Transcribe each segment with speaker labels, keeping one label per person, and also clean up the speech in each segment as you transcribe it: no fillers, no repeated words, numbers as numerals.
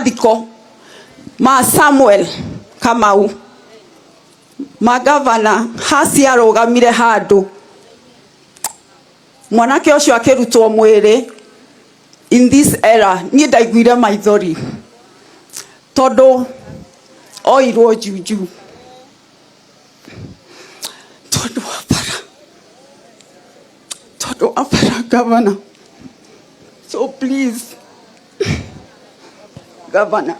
Speaker 1: Mathiko ma Samuel Kamau ma gavana hasi arũgamire handũ mwanake ũcio akĩrutwo mwĩrĩ. In this era niĩ ndaiguire maithori tondũ oirwo juju tondũ wa bara, tondũ wa bara, governor. So please, governor,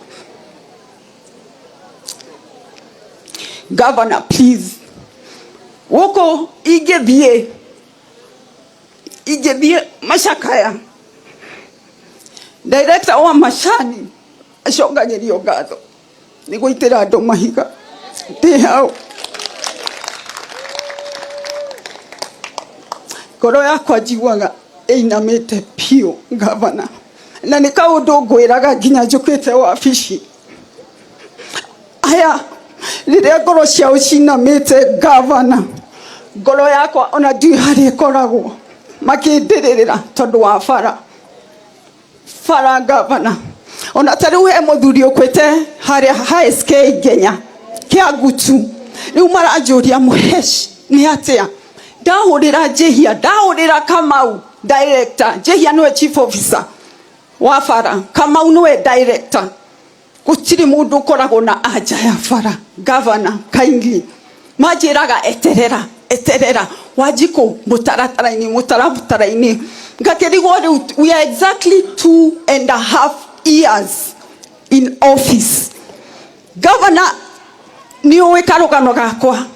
Speaker 1: governor, please, gũkũ ingĩthiĩ macakaya, director wa macani acokagĩrio ngatho nĩ gũitĩra andũ mahiga. Ndĩ hau ngoro yakwa njiguaga ĩinamĩte biũ, gavana, na nĩ kaũndũ ngwĩraga nginya njũkĩte wabici aya rĩrĩa ngoro ciao cinamĩte, gavana, ngoro yakwa ona ndiũĩ harĩa ĩkoragwo makĩndĩrĩrĩra tondũ wa bara bara, gavana. Ona ta rĩu he mũthuri ũkwĩte harĩa ha SK Ngenya kĩa ngutu, rĩu maranjũria, "Mũhesh, nĩ atĩa?" Ndahũrĩra Njĩhia, ndahũrĩra Kamau director. Njĩhia nĩwe chief officer wa bara, Kamau nĩwe director. Gũtirĩ mũndũ ũkoragwo na anja ya bara, governor. Kindly, manjĩraga, "Eterera, eterera, Wanjikũ, mũtaratara-inĩ, mũtaratara-inĩ." Ngakĩrigwo rĩu we are exactly 2.5 years in office. Governor, nĩ ũĩ karũgano gakwa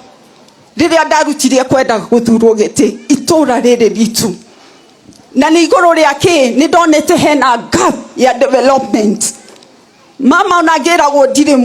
Speaker 1: rĩrĩa ndarutirie kwenda gũthurwo gĩtĩ itũra rĩrĩ ritũ, na nĩ igũrũ rĩa kĩ nĩ ndonete hena gap ya development. Mama, ona ngĩragwo ndirĩ.